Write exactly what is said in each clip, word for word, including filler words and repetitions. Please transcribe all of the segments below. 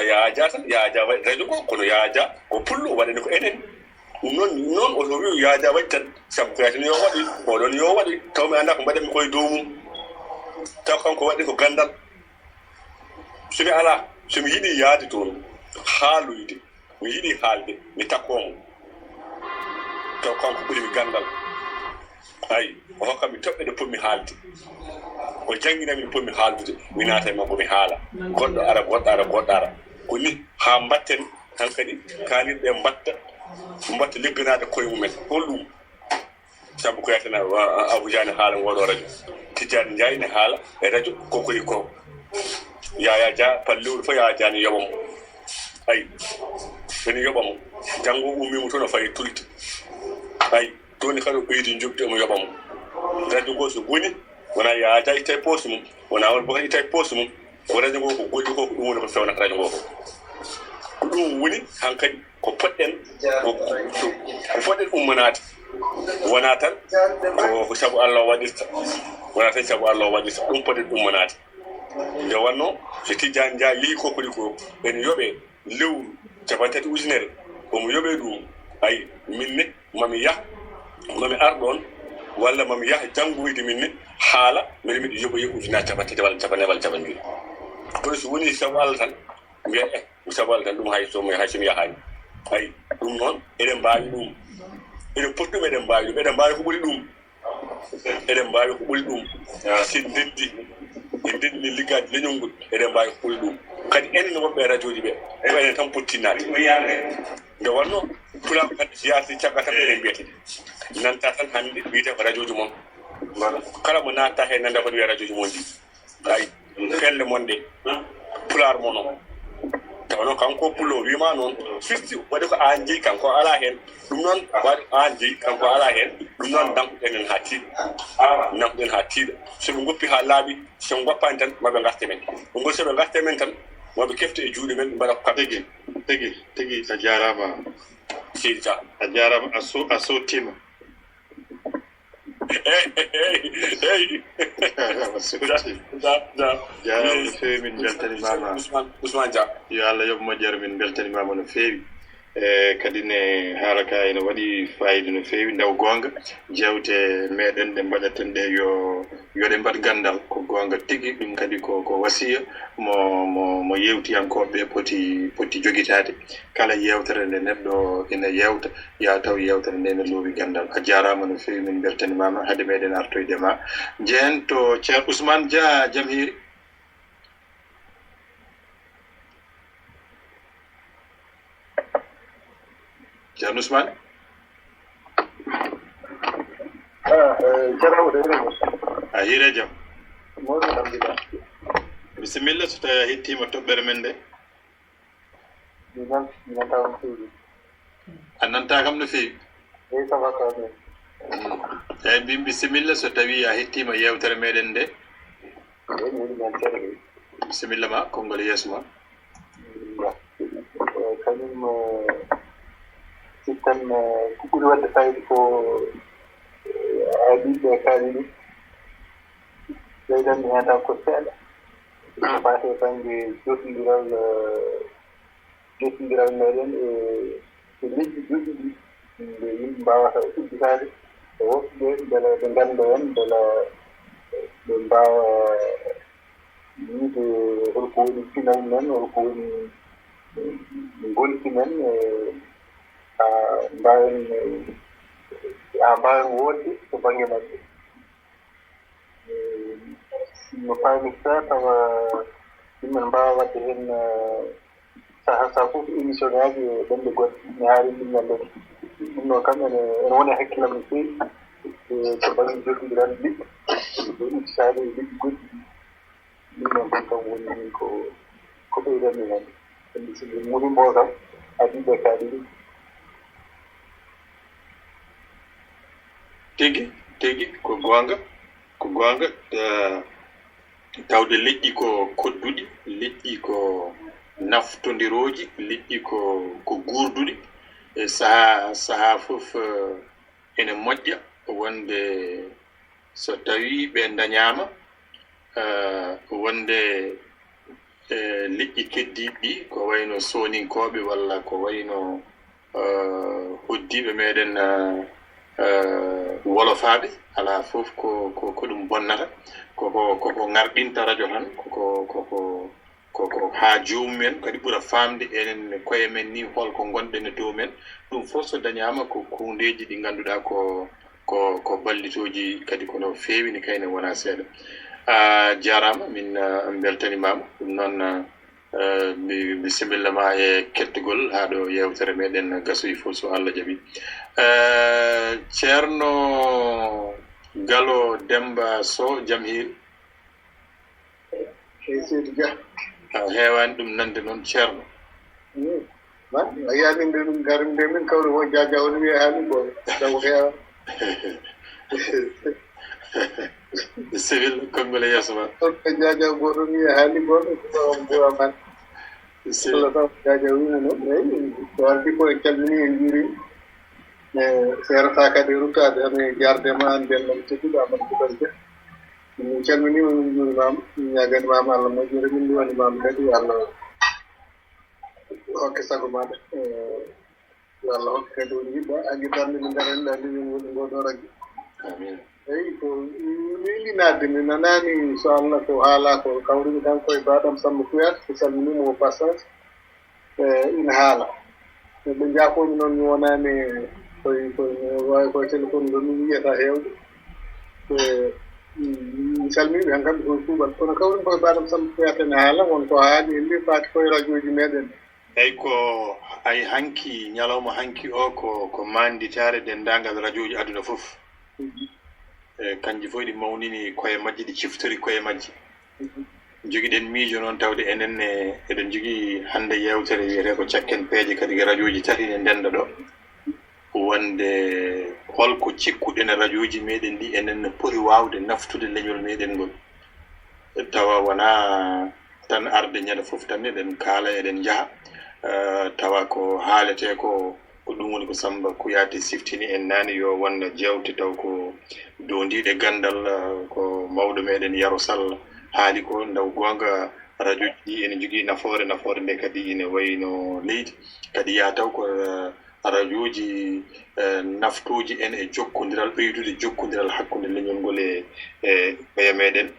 Yaaja tan, Yaaja waɗi radio ko, kono Yaaja ko pullo, waɗani ko enen. Ɗum noon, noon o so wi'u Yaaja waɗi tan, sabu ko yaatin yo waɗi, oɗon yo waɗi, taw mi anndaa ko mbaɗanmi koye dow mum. Taw kanko waɗi ko ganndal. So mi alaa, so mi yiɗi yahde toon, haaloyde, mi yiɗi haalde, mi takkoo mo. Taw kanko ɓuri mi ganndal. Ay, o hokka mi toɓɓe ɗe potmi haalde. O janngina mi potmi haaldude, mi naata e makko mi haala. Goɗɗo ara, goɗɗo ara, goɗɗo ara. Ko ni haa mbatten hankadi kaalirɗe mbatta, mbatta ligganaade koye mumen. Holɗum? Sabu ko yaatina Abuja ne haala ngooɗo radio. Tijjani Njaay ne haala e radio Kokoriko. Yaya Dia, par lewru fof Yaya Dia ne yoɓa mo. Ay, ene yoɓa mo. Janngo ummiima toon o fayi tulde. Ay, jooni kadi o ɓeydi njoɓdi omo yoɓa mo. Radio ngo so boni, wonaa Yaya Dia itta e poos mum, wonaa on Bokar itta e poos mum. Ko radio ngo ko golli ko, ko ɗum woni ko fewnata radio ngo ko. Ko ɗum woni hankadi ko poɗɗen, ko, ko, ko poɗɗen ummanaade. Wonaa tan ko, ko sabu Allah o waɗirta. Wonaa tan sabu Allah o waɗirta. Ɗum poɗɗen ummanaade. Nde wannoo, so Tijjani Njaay yehi Kokoriko, ene yoɓee lewru cappanɗe tati ujunere, omo yoɓee ɗum. Ay, min ne, mami yah, mami ar ɗoon, walla mami yah janngoyde min ne, haala, mbeɗa miɗo yoɓoyi ujunaaje cappanɗe tati walla cappanɗe nayi walla cappanɗe joy. Kono so woni sabu Allah tan, mbiya, eh, sabu Allah tan, ɗum hay so mi, hay so mi yahaani. Ay, ɗum noon, eɗen mbaawi ɗum. Eɗen poti ɗum, eɗen mbaawi ɗum. Eɗen mbaawi ko ɓuri ɗum. Eɗen mbaawi ko ɓuri ɗum. Si en ndenndi, en ndenndi liggaade leñol ngol, eɗen mbaawi ko ɓuri ɗum. Kadi enen wonɓe e rajooji ɓe, ko enen tan poti tinnaade. Nde wannoo, Pulaar kadi so yahti caggal tan eɗen mbiyata ɗi. Nanta tan hannde wiyete ko rajooji mon. Kala mo naatta heen nannda ko wiya rajooji mon ɗi. Ay, pelle mon ɗe, Pulaar mon o. Tawa noon kanko pullo o wiima noon, firti waɗi ko aan jeyi, kanko alaa heen. Ɗum noon waɗi ko aan jeyi, kanko alaa heen. Ɗum noon nankuɗen en haa tiiɗa. Nankuɗen haa tiiɗa. So ɓe ngoppi haa laaɓi, so ɓe ngoppaani tan, ma ɓe ngarte men. Ɓe ngol so ɓe ngarte men tan, ma ɓe kefte e juuɗe men, ɓe mbaɗa ko kamɓe. Tigi, tigi, tigi, a jaaraama. Seydi Dia. A jaaraama, a so-, a sottiima. Eyi, eyi, eyi. Jaaraama, sottiima. Jaaraama no feewi, min mbeltaniima ma. Ousmane, Ousmane Dia. Yo Allah yoɓ moƴƴere, min mbeltaniima ma no feewi. E, kadi ne haala ka ene waɗi faayiida no feewi, ndaw goonga. Jeewte meɗen ɗe mbaɗaten ɗe yo, yo ɗe mbaɗ ganndal. Ko goonga tigi, ɗum kadi ko, ko wasiya mo, mo, mo yeewtiyankooɓe ɓe poti, poti jogitaade. Kala yeewtere nde neɗɗo ina yeewta, yaa taw yeewtere nde ene loowi ganndal. A jaaraama no feewi, min mbeltaniima ma. Hade meɗen artoyde ma, njehen to Ceerno Ousmane Dia, jam hiiri. Ceerno Ousmane? Ah, eh, Ceerno Amadou, a hiire jam? A hiire jam? Mawɗum, alhamdulillah. Bisimilla, so tawii a hettiima toɓɓere men nde. Mi nan-, mi nantaa on feewi. A nantaa kam no feewi? Eyi, ça va, ça va bien. Mm. Eyi, mbi-, bisimilla, so tawii a hettiima yeewtere meɗen nde. Eyi, mi woni men ceerno. Bisimilla ma, konngol e yeeso ma. Alhamdulillah. Eh, kañum, eh, sikkan, eh, ko ɓuri waɗde fayida ko, eh, haa ɓiɓɓe kaaliɗi. Ɓeydan mi heen tan ko seeɗa. Ko faati e bannge jotondiral, eh, jotondiral meɗen e, e leƴƴi goɗɗi ɗi, nde yimɓe mbaawata udditaade e woɗɓe, mbele ɓe ngannda en, mbele ɓe mbaawa yiide holko woni pinal men, holko woni ngonki men, e haa mbaawen, haa mbaawen woodde to bannge maɓɓe. No paami sa tawa yimɓe mbaawa waɗde heen, eh, saha saha fof émission ngaaji e ɗemɗe goɗɗe, mi haali ɗum ñande ɗum. Ɗum noon kam ene, ene woni e hakkillam no feewi, eh, to bannge jotondiral liɗɗi, e udditaade e liɗɗi goɗɗi. Ɗum noon kam, kam woni min ko, ko ɓeydanmi heen. Andi so ɓe muuri mbo kam, adii ɓe kaali ɗum. Tigi, tigi, ko goonga, ko goonga, eh, tawde leƴƴi ko kodduɗi, leƴƴi ko naftondirooji, leƴƴi ko, ko guurduɗi. E sahaa, sahaa fof, eh, ene moƴƴa wonde so tawii ɓe ndañaama, eh, wonde e leƴƴi keddiiɗi ɗi, ko wayno Sooninkooɓe walla ko wayno, eh, hoddiiɓe meɗen, eh, eh, Wolofaaɓe, alaa fof ko, ko, ko ɗum bonnata. Ko, ko, ko, ko ngarɗinta rajo tan, ko, ko, ko, ko, ko, ko haa joomum en kadi ɓura faamde enen koye men ni hol ko ngonɗen e dow men. Ɗum fof so dañaama ko kuundeeji ɗi ngannduɗaa ko, ko, ko ballitooji kadi kono feewi ni kayne wonaa seeɗa. A jaaraama, min, ah, mbeltanimaama. Ɗum noon, ah, eh, mi, bisimilla ma e kettugol haa ɗo yeewtere meɗen gasoyi fof so Allah jaɓi. Eh, Ceerno Galo Demba Sow, jam hiiri? Seydi Dia. A heewaani ɗum nande noon, Ceerno. Hmm. Ba, a yiyaani nde ɗum garin nde min kawri ko Jaaja woni wiya haali ko taw heewa. Civil konngol e yeeso ma. Ɗon ko Jaaja gooto wiya haali gooto ko taw on buwa man. Civil. Sala taw Jaaja wiya noon, eyi, ko ardi ko en calmini en njuuri. E seerata kadi ruttaade hano e jaarde ma an nden noon tedduɗo Amadou Koutal Dia. Min calminii ma, min njuuriima ma, min ñaaganii ma Allah moƴƴere, min nduwanii ma kadi yo Allah hokke sago maaɗa. Eh, yo Allah hokke kadi ko njiɗɗaa, a giɗɗaa nde min ngarani ɗaa nde min woni ngoo ɗoo raggi. Amiin. Eyi, ko mi yiɗi naatde, mi nanaani so Allah ko haalaa ko, kawrumi tan koye Baɗam Samba Kouyaté, mi salminii mo au passage. Eh, ina haala. Ɓe njaafoomi noon, mi wonaani koye, koye, waawi koye téléphone ɗo mi yiyata heewde. Eh, mi salmini ɓe han kamɓe koye kuuɓal. Kono kawri koye Baɗam Samba Kouyaté ne haala, won ko haali e nde faati koye rajooji meɗen. Eyi ko, ay hanki, ñalawma hanki o ko, ko maanditaare denndaangal rajooji aduna fof. Mhm. E kanji fof ɗi mawnini koye majji, ɗi ciftori koye majji. Mhm. Njogiɗen miijo noon tawde enen ne eɗen njogii hannde yeewtere wiyetee ko Cakken Peeje kadi ko rajooji tati ne ndennda ɗo. Wonde holko cikkuɗen rajooji meɗen ɗi enen ne poti waawde naftude leñol meɗen ngol. Tawa wonaa tan arde ñande fof tan eɗen kaala, eɗen njaha, eh, tawa ko haaletee ko, ko ɗum woni ko Samba Kouyaté siftini en naane, yo won jeewte taw ko doondiiɗe ganndal, eh, ko mawɗo meɗen Yero Sall haali ko, ndaw goonga rajooji ɗi ene njogii nafoore, nafoore nde kadi ene wayi no leydi, kadi yaa taw ko, eh, rajooji, eh, naftooji en e jokkondiral, ɓeydude jokkondiral hakkunde leñol ngol e, e ɓeya meɗen.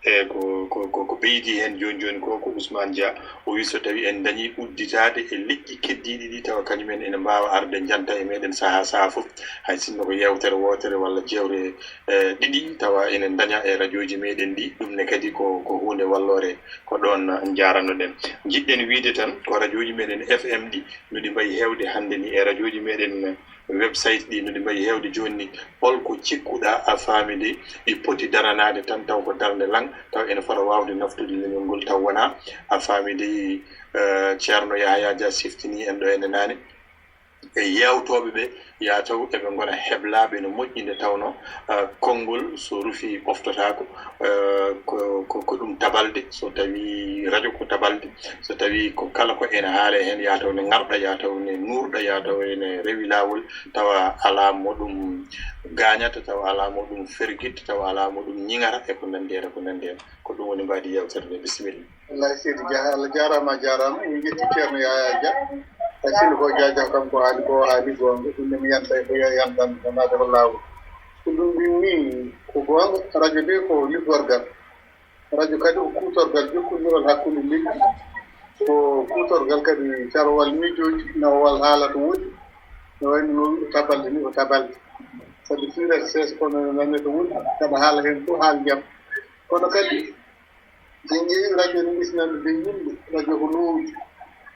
E ko, ko, ko, ko ɓeydi heen jooni jooni ko, ko Ousmane Dia, o wi so tawi en dañi udditaade e leƴƴi keddiiɗi ɗi, tawa kañum en ene mbaawa arde njanta e meɗen sahaa sahaa fof, hay sinno ko yeewtere wootere walla jeewte, eh, ɗiɗi, tawa ene daña e rajooji meɗen ɗi, ɗum ne kadi ko, ko huunde walloore, ko ɗoon njarannoɗen. Njiɗɗen wiyde tan ko rajooji meɗen F M ɗi, no ɗi mbayi heewde hannde ni e rajooji meɗen, website ɗi no ɗi mbayi heewde jooni ni, holko cikkuɗaa a faamii de ɗi poti daranaade tan taw ko darnde laŋ, taw ene fota waawde naftude leñol ngol taw wonaa a faamii de, eh, Ceerno Yahaya Dia siftini en ɗo ene naane. E yeewtooɓe ɓe, yaa taw eɓe ngona heblaaɓe no moƴƴi nde tawnoo, eh, konngol so rufii ɓoftotaako, eh, ko, ko, ko ɗum tabalde, so tawii rajo ko tabalde, so tawii ko kala ko ene haalee heen, yaa taw ne ŋarɗa, yaa taw ne nuurɗa, yaa taw ene rewi laawol, tawa alaa mo ɗum gaañata, tawa alaa mo ɗum fergitta, tawa alaa mo ɗum ñiŋata, e ko nanndi heen, e ko nanndi heen. Ko ɗum woni mbaadi yeewtere nde. Bisimilla. Wallaahi, Seydi Dia, Allah jaaraama, a jaaraama. Min njetti Ceerno Yahaya Dia. Hay sinno ko Dia Dia kam ko haali ko, o haali goonga. Ɗum ne mi yanta e ko yanta mi naade ko laawol. Ko ɗum mbimmi ko goonga, rajo nde ko liggorgal. Rajo kadi ko kuutorgal jokkondiral hakkunde leƴƴi. Ko kuutorgal kadi carwal miijooji, nawwal haala to woɗɗi. No wayno noon tabalde ni ko tabalde. Sabi fiirata seesa kono no nanne to woɗɗi, kada haala heen fof haal jam. Kono kadi, so en ƴeewi rajo ne ɓisnande de yimɓe, rajo ko loowdi.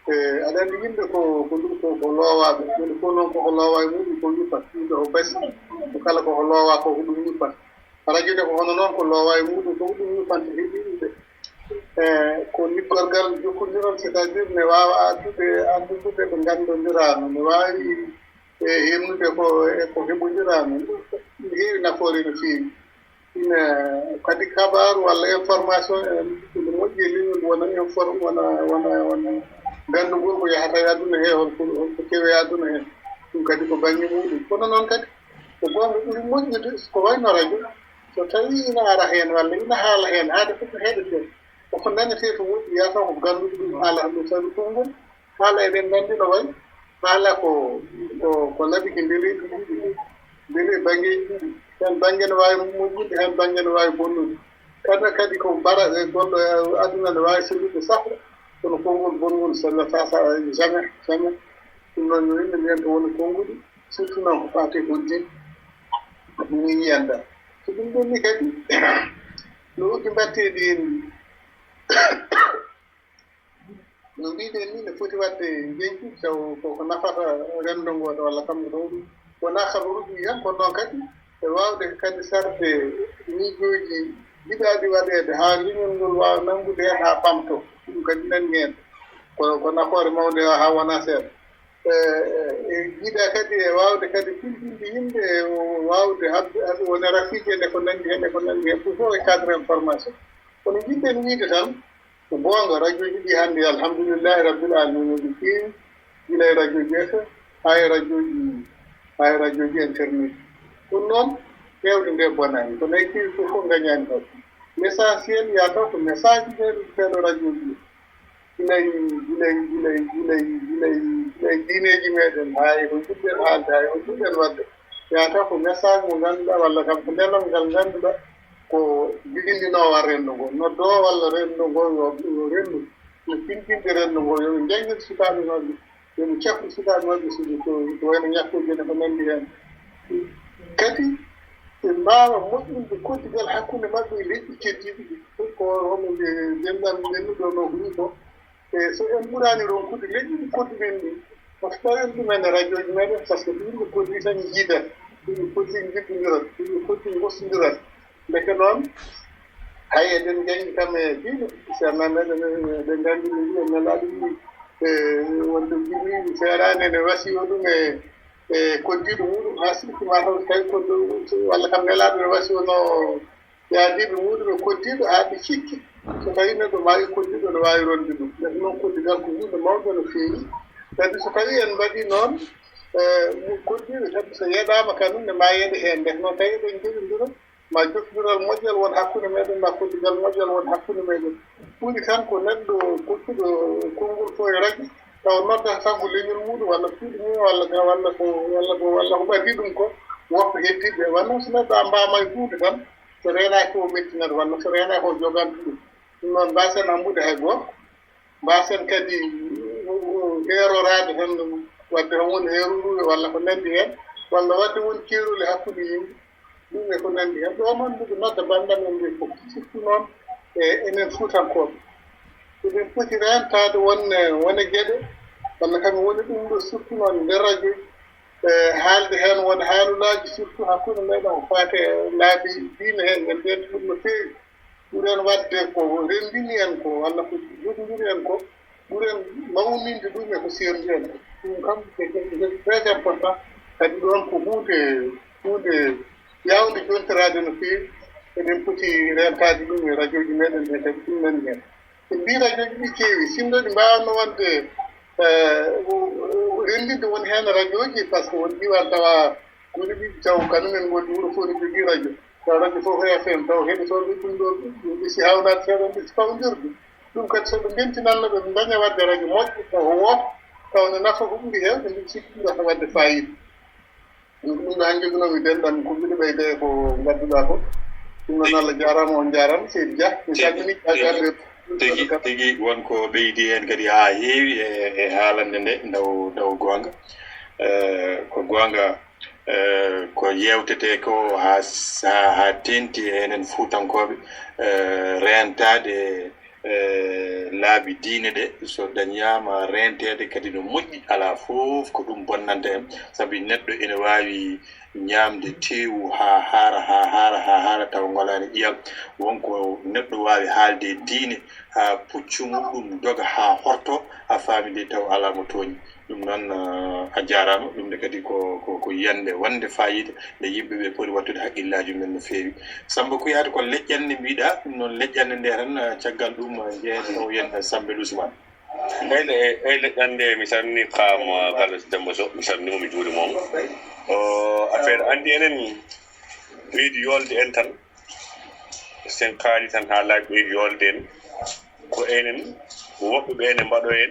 E, aɗa anndi yimɓe ko, ko ɗum ko, ko loowaaɓe. Woni fof noon koko loowaa e muɗum ko yuppat. Yimɓe ko basi. Ko kala koko loowaa ko, ko ɗum yuppat. Rajo de ko hono noon ko loowaa e muɗum ko, ko ɗum yuppante heɓi yimɓe. E, ko liggorgal jokkondiral, c'est-à-dire ne waawa addude, addude ɓe nganndondiraano, ne waawi, e, heɓnude ko, e ko heɓondiraano. Ɗum heewi nafoore no feewi. Ina kadi kabaaru walla information en, ina moƴƴi e leñol, wona inform-, wona, wona, wona ganndugol ko yahata e aduna he, holko, holko kewi e aduna he. Ɗum kadi ko bannge muɗum. Kono noon kadi, ko goonga ɓuri moƴƴude ko wayno rajo, so tawii ina ara heen walla ina haala heen, haade fof ko heɗotee. Koko nanetee to woɗɗi, yata ko ganduɗo ɗum haala hannde, sabi konngol haala eɗen nganndi no wayi, haala ko, ko, ko labiki ndere ɗiɗi, ndere banngeeji ɗiɗi, heen bannge no waawi moƴƴude, heen bannge no waawi bonnude. Kadi, kadi ko bara e goɗɗo e aduna no waawi sellude safra, kono konngol bonngol sellata sa jamais, jamais. Ɗum noon yo yimɓe mbiyen to woni konnguɗi, surtout noon ko faati e hoɗde ɗum yiyannda. So ɗum ɗonni kadi, no woɗɗi mbatteeɗi en. No mbiɗen ni, ne foti waɗde njeñcu, taw ko, ko nafata renndo ngo walla kamɓe ɗo ɗum. Wonaa kabaruuji tan, kono noon kadi e waawde kadi sarde miijooji jiɗaaɗi waɗeede haa leñol ngol waawa nanngude heen haa ɓamtoo. Ɗum kadi nani heen. Ko, ko nafoore mawnde haa wonaa seeɗa. E, e, e jiidaa kadi e waawde kadi tinndinde yimɓe, e waawde haɓde, haɓde wone rafiiji en e ko nanndi heen, e ko nanndi heen. Ɗum fof e cadre information. Kono njiɗɗen wiyde tan, ko goonga, rajooji ɗi hannde, alhamdulillahi rabbil alamina, eɗi keewi, gila e rajooji F M, haa e rajooji, haa e rajooji internet. Ɗum noon, heewde nde bonaani, kono e keewi fof fof ngañaani toon. L'essentiel, yaa taw ko message ɓe rutteeɗo rajooji ɗi. Gila e, gila e, gila e, gila e, gila e, gila e diineeji meeɗen, haa e ko njiɗɗen haalde, haa e ko njiɗɗen waɗde. Yaa taw ko message mo ngannduɗaa, walla kam ko nelal ngal ngannduɗaa, ko jibinɗinoowo renndo ngo, noddoowo walla renndo ngo yo, yo renndu, yo tinndinde renndo ngo, yo ɓe njanngin sukaaɓe maɓɓe, yo ɓe cafru sukaaɓe maɓɓe, so ɓe ko, ko wayno ñakkooje ene ko nanndi heen. Kadi, ɓe mbaawa moƴƴinde kodditgal hakkunde maɓɓe e leƴƴi keddiiɗi ɗi. Ko hono nde denɗam ndennuɗo no huri ko, E so en ɓuraani ronkude leƴƴi ɗi kodduɗen ɗi, parce que tawen ɗum en e rajooji meeɗen, parce que ɗum ko koddi tan njiidat, ɗum ko koddi njiddondirat, ɗum ko koddi ngostondirat. Ndeke noon, hay eɗen nganndi kam e diine, ceerno meeɗen, eɗen nganndi no mbiyen nelaaɗo ɗum, e wonde Jibriilu feeraani ene wasiyo ɗum e, e koddiiɗo muɗum, haa sikki ma taw tawi koddo, walla kam nelaaɗo ene wasiyo no yaadiiɓe muɗum e koddiiɗo haa ɓe cikki. So tawii neɗɗo maayi, koddiiɗo no waawi ronde ɗum. Ndeke noon, koddigal ko huunde mawnde no feewi. Kadi so tawii en mbaɗii noon, e, koddiiɗo kadi so yeɗaama kanum ne maa yeɗe heen. Ndeke noon, tawi eɗen njoɗondira, ma jokkondiral moƴƴal won hakkunde meeɗen, ma koddigal moƴƴal won hakkunde meeɗen. Ɓuri tan ko neɗɗo kokkuɗo konngol fof e rajo, taw noddata tan ko leñol muɗum, walla suudu mum, walla ga, walla ko, walla ko, walla ko ɓadii ɗum ko, woppa heddiiɓe. Wano so neɗɗo a mbaama e huunde tan, so reenaaki o mettinat, walla so reenaaki o jogantu ɗum. Ɗum noon, mbaasen ambude hay gooto. Mbaasen kadi heeroraade tan, waɗde tan won heeruruɓe walla ko nanndi heen, walla waɗde won keerole hakkunde yimɓe, ɗum e ko nanndi heen. Ɗo noon, mbiɗo nodda banndiraaɓe ɓe fof, surtout noon e enen Fuutankooɓe. Eɗen poti reentaade won, won e geɗe, walla kam woni ɗum ɗo, surtout noon nder rajo, e haalde heen won haalulaaji, surtout hakkunde meeɗen ko faati e laabi diine heen, en mbiyata ɗum no feewi. Ɓuren waɗde ko renndini en ko, walla ko joɗndini en ko, ɓuren mawninde ɗum e ko seerndi en ko. Ɗum kam, c'est très important. Kadi ɗoon ko huunde, huunde yaawnde jontiraade no feewi. Eɗen poti reentaade ɗum e rajooji meeɗen ɗe kadi, ɗum nani heen. Ɓe mbii rajooji ɗi keewi, sinno ɗi mbaawanno wonde, eh, renndinde won heen rajooji, par ce que won diiwaan tawa ko ɗi ɓiɗɗi taw kañum en ngonndi wuro fof ne jogii rajo. Taw rajo fof ko F M, taw heɗotooɓe ɗum ɗo, ɗum ɓe si hawnaade seeɗa, ɓe si fawondirde. Ɗum kadi so ɓe ndentinanno ɓe, ɓe ndaña waɗde rajo moƴƴo, taw ko wooto, taw ne nafa ko ɓuri heewde, mbiɗa sikki ɗum wata waɗde faayiida. Ɗum ɗo han joginoomi denɗam ko mbiɗo ɓeyde ko ngadduɗaa ko. Ɗum noon Allah jaaraama, on njaaraama, Seydi Dia. Mi salmini jaagaaɓe. Tigi, tigi won ko ɓeydi heen kadi haa heewi e, e haalande nde, ndaw, ndaw goonga. Eh, ko goonga, eh, ko yeewtetee ko haa, haa, haa teeŋti e enen Fuutankooɓe, eh, reentaade e laabi diine ɗe, so dañaama reenteede kadi no moƴƴi, alaa fof ko ɗum bonnanta en, sabi neɗɗo ene waawi ñaamde teewu haa haara, haa haara, haa haara, tawa ngolaani ƴiyam. Won ko neɗɗo waawi haalde e diine haa puccu muɗum doga haa horto, a faami de taw alaa mo tooñi. Ɗum noon, eh, a jaaraama. Ɗum ne kadi ko, ko, ko yiyannde wonde faayiida nde yimɓe ɓe poti waɗtude haqqillaaji mum no feewi. Sammba Kuyaate, ko leƴƴannde mbiɗa, ɗum noon leƴƴannde nde tan, eh, caggal ɗum, eh, njeyeten o yen Sammel Ousmane. Eyi, le-, eyi, leƴƴannde, mi salmini Kaam Carlos Demba Sow, mi salmini mo, mi juurima mo. O, affaire, anndi enen, ɓeydi yoolde en tan. Sen kaali tan haa laaɓi ɓeydi yoolde en. Ko enen woɓɓe ɓe ene mbaɗo en.